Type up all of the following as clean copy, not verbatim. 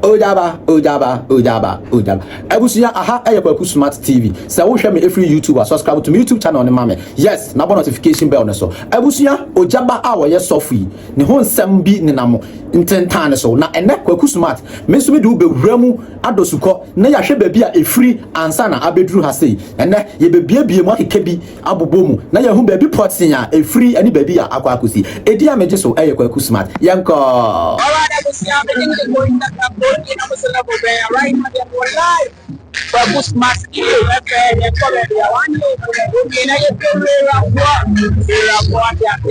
Ogyaba, Ogyaba, Ogyaba, Ogyaba. Abusua, aha ɛyɛ Kwaku Smart TV. Sɛ wohwɛ me ɛfiri YouTube a, subscribe to me YouTube channel no ma me. Yes, na bɔ notification bell no so. Abusua, Ogyaba a wɔyɛ sɔfo yi, ne ho nsɛm bi nenam ntentan ne so. Na ɛnɛ Kwaku Smart, me nso mede wo bɛwura mu adɔ sukɔ na yɛahwɛ baabi a ɛfiri ansa na abɛduru ha sei. Ɛnɛ yɛbɛbiebie mu akeka bi abobɔ mu na yɛhu baabi pɔtee a ɛfiri ne baabi a akɔ akɔsi. Ɛdi a megye so ɛyɛ Kwaku Smart. Yɛnkɔ. Alright, abusua, begin to go Instagram, go in na level bɛn right now they go live. Kwaku Smart TV, ɛfɛ yɛn kɔ baabi a wɔn ayɛ obi na yɛ fɛ wura boa de ate.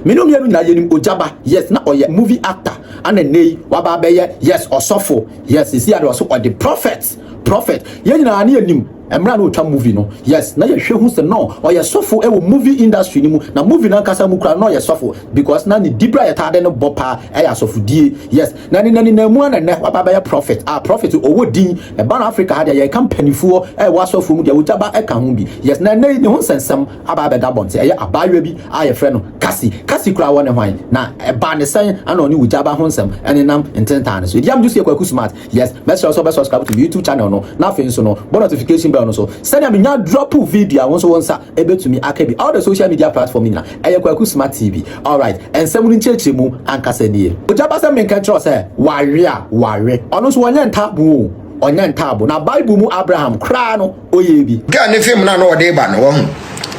Mene mmienu nyinaa yɛnim Ogyaba. Yes, na ɔyɛ movie actor ana nne yi waba abɛyɛ, yes, ɔsɔfo. Yes, sisi ade ɔso ɔde prophet prophet. Yɛn nyinaa ne yɛnim mmerɛ na ɔtwa movie no. Yes, na yɛhwɛ hu sɛ no ɔyɛ sɔfo ɛwɔ movie industry no mu, na movie no ankasa mu kora na ɔyɛ sɔfo because na ne dibra yɛtaade no bɔ paa ɛyɛ asɔfodie. Yes, na ne nani na mu ana nnɛ waba bɛyɛ prophet a prophet ɔwɔ din ɛba no Africa ha deɛ, yɛka mpanimfoɔ ɛwɔ asɔfo mu deɛ, Ogyaba ɛka ho bi. Yes, na nnɛ ne ho nsɛnsɛm aba abɛda abɔnten. Ɛyɛ abaayewa bi a yɛfrɛ no Kasi. Kasi koraa wɔ ne hwan na ɛba ne sɛn ana ɔne Ogyaba ho nsɛm ɛnenam ntentan ne so? Ɛdi am so yɛ Kwaku Smart. Yes, mɛsrɛ sɛ wobɛ subscribe to the YouTube channel no na afei nso no bɔ notification bell no so sɛnea menya drop video a, wo nso wo nsa ɛbɛtumi aka bi. All the social media platform nyina ɛyɛ Kwaku Smart TV. Alright, ɛnsɛm no nkyerɛkyerɛ mu ankasa nie. Ogyaba sɛ menka kyerɛ sɛ wawe a wawe, ɔno nso wɔnyɛ ntaabo o, ɔnyɛ ntaabo na Bible mu Abraham koraa no ɔyɛ bi. Girl ne film na na ɔde ba no wɔho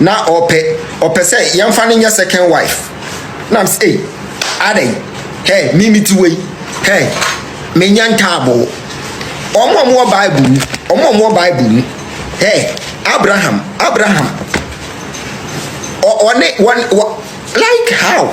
na ɔpɛ sɛ yɛmfa no nyɛ second wife na m sɛ, "Ei, adɛn? Hey, mimi ti wei, hey, menya ntaabo. Ɔmo a ɔmo wɔ Bible mu, ɔmo a ɔmo wɔ Bible mu, hey, Abraham ɔne wɔn wɔ like how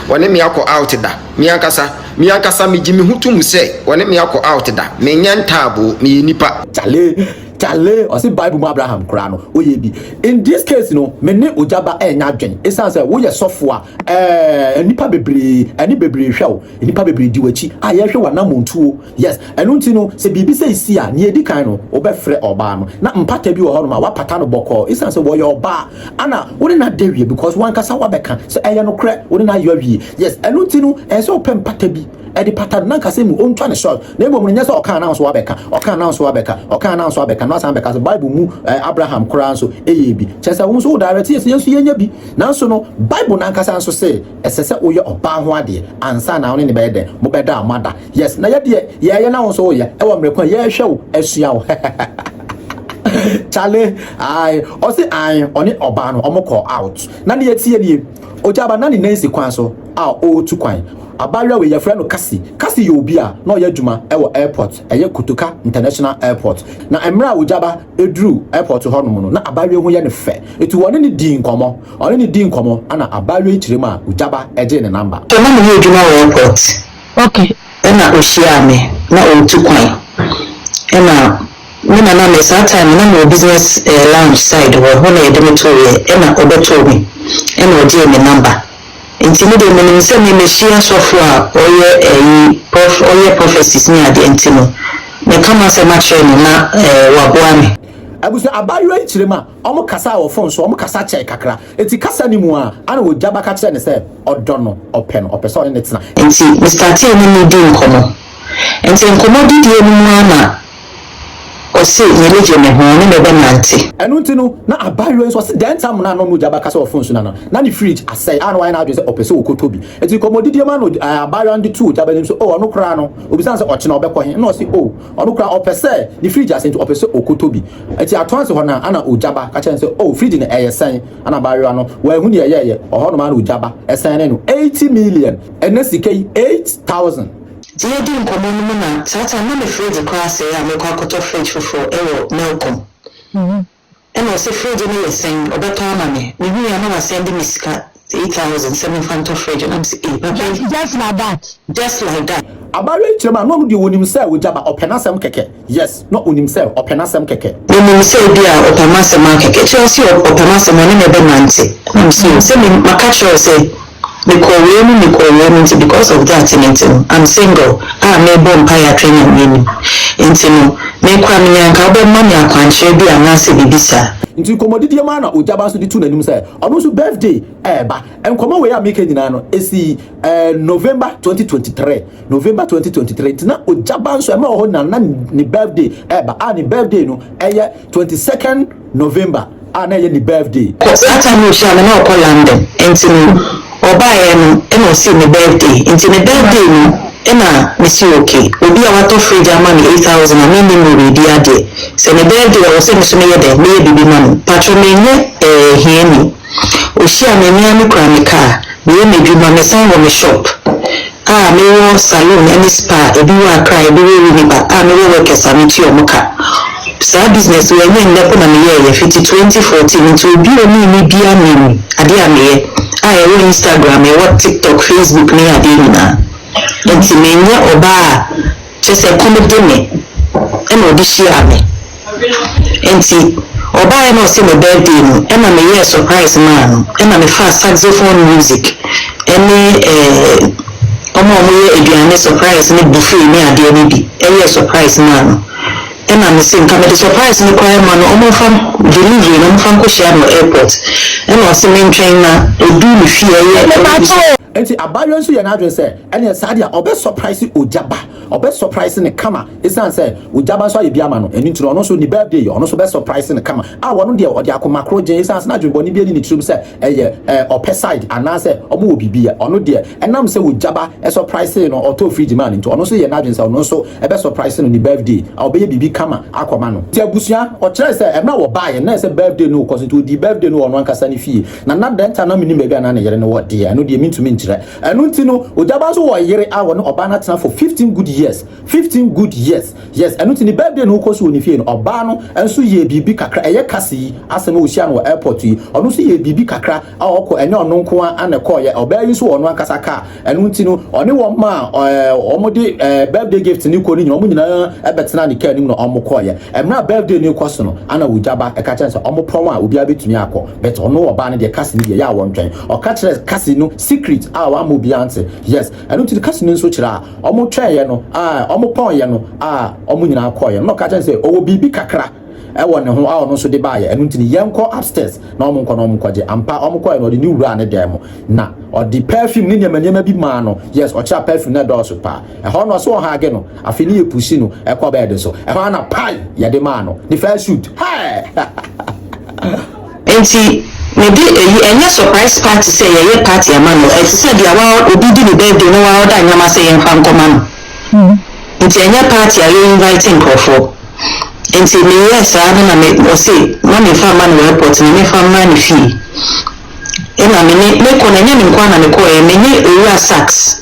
wɔne me akɔ out da. Me ankasa megye me ho tom sɛ wɔne me akɔ out da. Menyɛ ntaabo, meyɛ nipa." Chale, chale, ɔsi Bible mu Abraham koraa no oyɛ bi. In this case no, me ne Ogyaba ɛnya adwen esan sɛ woyɛ sɔfo a nipa bebree ɛne bebree hwɛ wo, nipa bebree di w'akyi a yɛhwɛ w'anamontuo. Yes, ɛno nti no sɛ biribi sɛ esi a, nea edi kan no, wobɛfrɛ ɔbaa no na mpata bi wɔ hɔnom a wapata no bɔkɔɔ esan sɛ wɔyɛ ɔbaa ana wo ne na da wie because wankasa wabɛka sɛ ɛyɛ nokorɛ, wo ne na ayɔ awie. Yes, ɛno nti no ɛyɛ sɛ wopɛ mpata bi ɛde pata no nankasa mu ɔntwa ne short, na mmom no nyɛ sɛ ɔka ananso wabɛka, ɔka ananso wabɛka, ɔka ananso wabɛka na ɔsan bɛka sɛ Bible mu Abraham koraa nso ɛyɛ bi. Kyerɛ sɛ wo nso wo direct yɛ sɛ yɛn nso yɛnyɛ bi, nanso no Bible nankasa nso sɛ ɛsɛ sɛ woyɛ ɔbaa ho adeɛ ansa na wo ne ne bɛyɛ dɛn, mobɛda a moada. Yes, na yɛdeɛ yɛyɛ na wo nso woyɛ ɛwɔ mmerɛ kwan yɛhwɛ wo asua wo. Chale, ae, ɔse ae, ɔne ɔbaa no ɔmo kɔ out na ne yɛtie nie. Ogyaba na ne nan si kwan so a ɔretu kwan. Abaayewa wei yɛfrɛ no Kasi. Kasi yɛ obi a na ɔyɛ adwuma ɛwɔ airport, ɛyɛ Kotoka International Airport. Na mmerɛ a Ogyaba eduru airport hɔnom no, na abaayewa ho yɛ no fɛ, etu wɔne ne di nkɔmɔ, ɔne ne di nkɔmɔ ana abaayewa yi kyerɛ mu a Ogyaba ɛgye ne number. So na meyɛ adwuma wɔ airport. Ɛna ohyia me na ɔretu kwan. Ɛna me na me saa time na mewɔ business lounge side hɔ, hɔ na yɛde me tooyɛ. Ɛna ɔbɛtoo me ɛna ɔgyee me number. Nti me deɛ menim sɛ me mehyia sɔfo a ɔyɛ ɛyi prof, ɔyɛ prophecies ne adeɛ, nti no meka m'asɛm akyerɛ no na waboa me. Abusua, abaayewa yi kyerɛ mu a ɔmo kasa wɔ phone so, ɔmo kasa kyɛn kakra, eti kasa ne mu a ana Ogyaba ka kyerɛ ne sɛ ɔdɔ no, ɔpɛ no, ɔpɛ sɛ ɔne ne tena. Nti me startee ne ne di nkɔmmɔ. Nti nkɔmmɔ didie no mu ara ɔse n'ani gye me ho, ne me bɛnante. Ɛno nti no na abaayewa yi nso ɔse dɛn tam na no Ogyaba kasa wɔ phone so na ne fridge asɛe a na wayɛ n'adwene sɛ ɔpɛ sɛ ɔkɔtɔ bi. Eti nkɔmmɔdidie mu ano abaayewa no de tu Ogyaba anim so, oh, ɔno koraa no obisan sɛ ɔkyena ɔbɛkɔ he, na ɔse, oh, ɔno koraa ɔpɛ sɛ ne fridge asɛe nti ɔpɛ sɛ ɔkɔtɔ bi. Eti atoa nsi hɔ na ana Ogyaba ka kyerɛ no sɛ, oh, fridge no ɛyɛ sɛn? Ana abaayewa no wɔahu deɛ ɛyɛɛyɛ ɔhɔnom ana Ogyaba ɛsɛn ne no 80 million, ɛnɛ sika yi 8,000. Nti yɛdi nkɔmmɔ no mu na saa time na me fridge koraa sɛe a mekɔ akɔtɔ fridge foforɔ ɛwɔ Melcom. Ɛna ɔsɛ fridge no yɛ sɛn, ɔbɛtɔ ama me. Mehu yɛ na wasend me sika 8,000 sɛ memfa ntɔ fridge na mesɛ, "Ee, papa yi." Just like that. Just like that. Abaayewa yi kyerɛ mu a na ɔno deɛ wɔnim sɛ Ogyaba ɔpɛ n'asɛm kɛkɛ. Yes, na onim sɛ ɔpɛ n'asɛm kɛkɛ. Menim sɛ bi a ɔpɛ m'asɛm akɛkɛ kyerɛ sɛ ɔpɛ m'asɛm, ɔne me bɛnante. Na mesɛ, "O, sɛ me maka kyerɛ wo sɛ mekɔ wei mu, mekɔ wei mu, nti because of that ne nti no I'm single a mebɔ mpaeɛ atwɛn Nyame anim, nti no mekɔ a menya nka wobɛma me akwankyerɛ bi anaasɛ biribi saa." Nti nkɔmmɔdidie mu ara na Ogyaba nso de to n'anim sɛ ɔno nso birthday ɛreba. Nkɔmmɔ wei a meka nyinaa no, ɛsii eh, November 2023. November 2023 nti na Ogyaba nso ɛmɛ wɔ hɔ nyinaa na ne birthday ɛreba a ne birthday no ɛyɛ 22nd November a na ɛyɛ ne birthday. Kɔ saa time no ɔhyia me na ɔkɔ London nti no ɔbaeɛ no ɛna ɔsii me birthday nti ne birthday no ɛna me se ok obi a watɔ fridge ama me 8000 a mennim no redi adeɛ sɛ ne birthday ɛwɔ sɛ me nso meyɛ dɛn meyɛ biribi ma no patrɔ menyɛ eh hiani ɔhyia me me ara me kura me car meyɛ m'adwuma mesan wɔ me shop a mewɔ saloon ne spa ebi wɔ Accra ebi wɔ Winneba a mewɔ workers a metua ɔmo ka. Saa business wei ɛnyɛ nnɛ ko na meyɛɛyɛ fiti 2014 nti obi a onim me bia nim adeɛ a meyɛ a ɛwɔ Instagram ɛwɔ TikTok Facebook ne adeɛ nyinaa nti menyɛ ɔbaa a Kyerɛ sɛ kɔm de me ɛna ɔde hyiaa me nti ɔbaeɛ na ɔse me birthday no ɛna me yɛɛ surprise maa no ɛna me faa saxophone music ɛne ɛɛ ɔmo a ɔmo yɛ aduane surprise ne buffet ne adeɛ no bi ɛyɛɛ surprise maa no ɛna me se nka mede surprise no koraa ma no ɔmo nfa delivery no ɔmo nfa nkɔ hyia no wɔ airport ɛna ɔse me ntwɛn na ɔduu ne fie ɛyɛ Enti abaayewa nso yɛ n'adwene sɛ ɛneɛ saa deɛ ɔbɛ surprise ogya ba, ɔbɛ surprise no kama esiane sɛ ogya ba nso ayɛ bi ama no ɛno nti no ɔno nso ne birthday ɔno nso bɛ surprise no kama a ɔno deɛ ɔde akoma koro gyen esiane sɛ n'adwene bɔne bi ani ne tirim sɛ ɛyɛ ɛɛ ɔpɛ side anaasɛ ɔmo wɔ biribi yɛ ɔno deɛ ɛnam sɛ ogya ba surprise no ɔtɔɔ fridge maa no nti ɔno nso yɛ n'adwene sɛ ɔno nso ɛbɛ surprise no ne birthday a ɔbɛyɛ biribi kama akɔma no. Nti abusua ɔkyerɛɛ sɛ ɛmmerɛ a wɔbaeɛ no na ɛsɛ birthday no rekɔ so nti ɔdii birthday no wɔ ɔno ankasa ne fie. Na na dɛn nti a na mennim baabi a na ne yere no wɔ deɛ, ɛno deɛ mentumi nkyerɛ. Ɛno nti no, Ogyaba nso wɔ yere a ɔne ɔbaa no atena for 15 good years, 15 good years, yes, ɛno nti ne birthday no rekɔ so wɔ ne fie no, ɔbaa no nso yɛɛ biribi kakra, ɛyɛ Cassie yi asɛm a ɔhyia no wɔ airport yi, ɔno nso yɛɛ biribi kakra a ɔkɔ, ɛnyɛ ɔno nko ara na ɛkɔeɛ, ɔbaa yi nso wɔ ɔno ankasa car, Ɛno nti no, ɔne wɔn a wɔde birthday gift no kɔ no nyinaa, wɔn nyinaa bɛtenaa ne kaa no mu na wɔkɔeɛ. Mmerɛ a birthday no rekɔ so no, ana ogya ba ɛka kyerɛ no sɛ wɔpɔn a obiara bɛtumi akɔ, but ɔno ɔbaa no deɛ Cassie no deɛ ɛyɛ a wɔntwɛn. Ɔka kyerɛɛ Cassie no secret a wamma obiara ante. Yes, ɛno nti no Cassie no nso kyerɛ a wɔtwɛneeɛ no, a wɔpɔneeɛ no a wɔn nyinaa kɔeɛ no, na ɔka kyerɛ no sɛ ɔwɔ biribi kakra ɛwɔ ne ho a ɔno nso de baeɛ, ɛno nti no yɛnkɔ upstairs na wɔn nkɔ na wɔn nkɔgye. Ampa wɔn kɔɛ no ɔde ne wuraa ne dan mu na ɔde perfume ne nneɛma nneɛma bi maa no. Yes, ɔkyerɛ perfume na ɛdɔɔso paa. Ɛhɔ no ɔso ɔhage no, afei ne yɛ pusi no ɛkɔ bɛɛde so. Ɛhɔ ara na pae yɛde maa no ne first shoot. Hey! Nti mede eyi ɛnyɛ surprise party sɛ yɛyɛ party ama no, ɛte sɛ deɛ wa obi di ne birthday na wa order nneɛma sɛ yɛmfa nkɔma no. Nti ɛnyɛ party a yɛ invite nkorɔfoɔ. Nti me yɛɛ saa no na me ɔse ma me nfa mma no wɔ airport na me nfa mmra ne fie. Ɛna me ne me kɔ no ɛnyɛ me nkoaa na me kɔɔɛ me ne Owura Sachs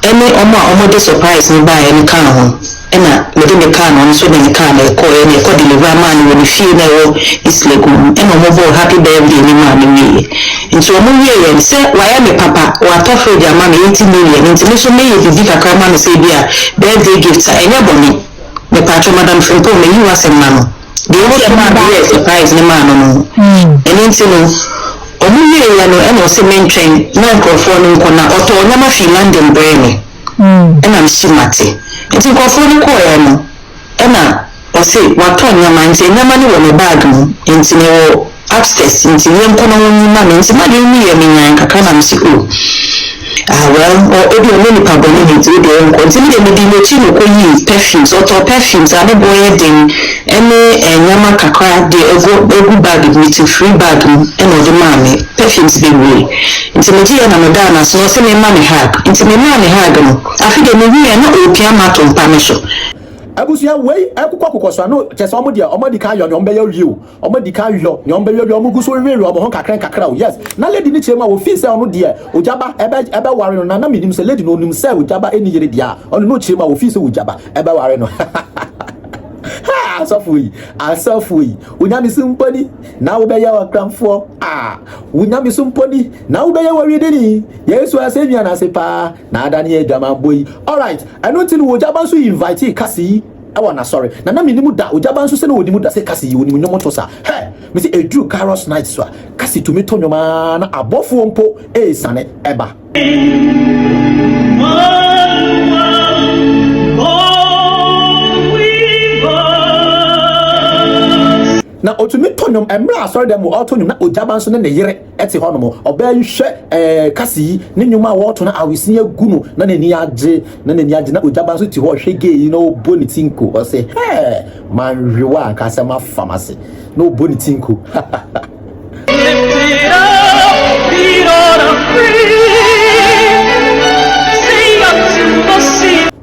ɛne ɔmo a ɔmo de surprise no baeɛ no kaa ho ɛna me de me car na ɔno nso de ne car na yɛkɔɔɛ na yɛkɔ deliver maa no wɔ ne fie na ɛwɔ East Legon no ɛna ɔmo bɔɔ happy birthday no maa me wieɛ. Nti ɔmo wieɛ no sɛ wayɛ me papa watɔ fridge ama me 80 million nti me nso mɛyɛ biribi kakra ma no sɛ ebia birthday gift a ɛnyɛ bɔne. Mepaatwɔ Madam Frimpong meyi w'asɛm no ano. Deɛ nti a ɛmaa meyɛɛ surprise no maa no no ɛno nti no ɔmo wieeɛ no ɛna ɔse mentwɛn na nkorɔfoɔ no nkɔ na ɔtɔɔ nneɛma fii London brɛɛ me ɛna mese mate nti nkorɔfoɔ no kɔeɛ no ɛna ɔse watɔ nneɛma nti nneɛma no wɔ me bag mu nti mewɔ upstairs nti yɛnkɔ na wɔnyi ma me nti m'adwene mu yɛɛ me nyan kakra na mese oh ah well ɔ ebia ɔnyɛ nipa bɔne ni nti wodeɛ yɛnkɔ nti medeɛ medii n'akyi na ɔkɔyii perfumes ɔtɔɔ perfumes a ne boɔ yɛ den ɛne nneɛma kakra deɛ ɛgu ɛgu bag mu mete free bag mu ɛna ɔde maa me perfumes bebree nti megyeeɛ na medaa no ase na ɔse memma ne hug nti memaa ne hug no afe deɛ mehuiɛ na ɔrepia m'ato mpa no so. Abusua wei ɛkokɔ kokɔ so ano kyɛ sɛ ɔmo deɛ ɔmo adi kan ayɔ nea ɔmo bɛyɛ awie o. Ɔmo adi kan yɔ nea ɔmo bɛyɔ awie, ɔmo gu so wewewe ɔmo ho nkakra nkakra o, yes. Na lady no kyerɛ mu a ofii sɛ ɔno deɛ Ogyaba ɛbɛ ɛbɛware no, na na menim sɛ lady no onim sɛ Ogyaba ɛnni yere deɛ a, ɔno na ɔkyerɛ mu a ofii sɛ Ogyaba ɛbɛware no. Haa asɔfoɔ yi, asɔfoɔ yi, wo nyamesom mpo ni, na wobɛyɛ ɔkramfoɔ, ah, wo nyamesom mpo ni, na wobɛyɛ wɔwedini, Yesu asɛnnua no ase paa, na adane adwamammɔ yi. Alright, ɛno nti no Ogyaba nso invitee Cassie yi wɔ n'asɔre na na mennim da Ogyaba nso sɛ na ɔnim da sɛ Cassie yi ɔnim nnwom to saa hɛ mese ɛduru Kairos night so a Cassie tumi to nnwom ara na abɔfoɔ mpo ɛresiane ɛba. Na ɔtumi to nnwom mmerɛ a asɔredan mu ɔreto nnwom na Ogyaba nso ne ne yere te hɔnom. Ɔbaa yi hwɛ ɛɛ Kasi yi ne nnwom a wɔreto na awesee agu no na n'ani agye na n'ani agye na Ogyaba nso te hɔ ɔhwɛ gay yi na ɔbɔ ne ti nko. Ɔse hɛɛ manwewa a anka asɛm afa m'ase na ɔbɔ ne ti nko.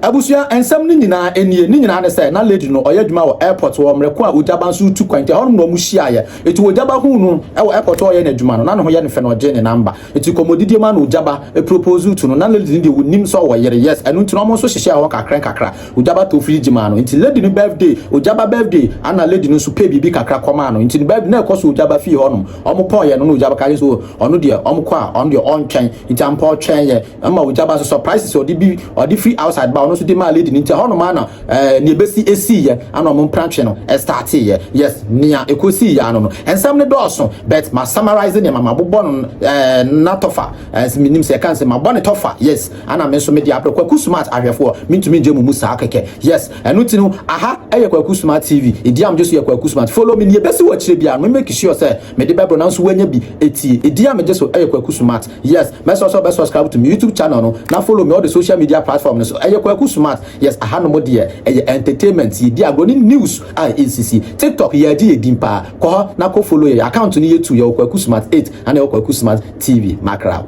Abusua, nsɛm no nyinaa nie, ne nyinaa ne sɛ na lady no ɔyɛ adwuma wɔ airport wɔ mmerɛ ko a Ogyaba nso retu kwan nti ɛhɔnom na wɔn hyiaeɛ. Enti Ogyaba huu no wɔ airport hɔ ɔreyɛ n'adwuma no na ne ho yɛ no fɛ na ɔgyee ne number. Enti nkɔmmɔdidie mu ara na Ogyaba propose to no na lady no deɛ ɔnim sɛ ɔwɔ yere yes ɛno nti no wɔn nso hyehyɛɛ hɔ kakra nkakra. Ogyaba tɔ fridge maa no nti lady no birthday Ogyaba birthday ana lady no nso pɛ biribi kakra kɔmaa no nti ne birthday na ɛkɔ so Ogyaba fie hɔnom wɔn pɔɔyɛ no na Ogyaba ka kyerɛ sɛ ɔno deɛ wɔn kɔ a ɔno deɛ ɔntwɛn nti ampa ɔtwɛn yɛ ɛma Ogyaba nso surprises ɔde bi ɔde firi outside ba ɔno nso de maa lady no nti ɛhɔnom ana ɛɛ nea ebesi esii yɛ ana wɔn mprantwe no ɛstartee yɛ yes nea ekosii yɛ ano no nsɛm no dɔɔso but ma summarize nneɛma ma bobɔ no ɛɛ natɔfa ɛɛ menim sɛ ɛka nsɛm ma bɔ ne tɔfa yes Ana me nso mede abrɛ Kwaku Smart ahwɛfoɔ mentumi ngye mo mu saa kɛkɛ yes ɛno nti no aha ɛyɛ Kwaku Smart TV edin a megye so yɛ Kwaku Smart follow me nea ɛbɛsi wɔ akyire biara no me make sure sɛ mede bɛbrɛ nanso woanya bi etie edin a megye so ɛyɛ Kwaku Smart yes mɛsrɛ sɛ wobɛ subscribe to me YouTube channel no na follow me all the social media platform no so ɛyɛ Kwaku Smart yes aha nom deɛ ɛyɛ entertainment yɛdi agorɔ ne news a ɛnsisi TikTok yɛagye yɛ din paa kɔ hɔ na kɔ follow yɛ account no yɛ tu yɛwɔ Kwaku Smart 8 ana yɛwɔ Kwaku Smart TV makra.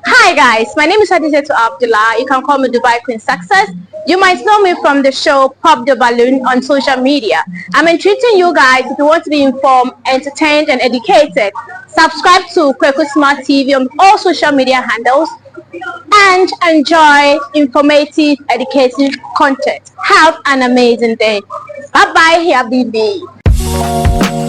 Hi guys, my name is Hadijatou Abdullah. You can call me Dubai Queen Success. You might know me from the show Pop the Balloon on social media. I'm entreating you guys if you want to be informed, entertained and educated, subscribe to Kweku Smart TV on all social media handles and enjoy informative, educative content. Have an amazing day. Bye bye, here BB.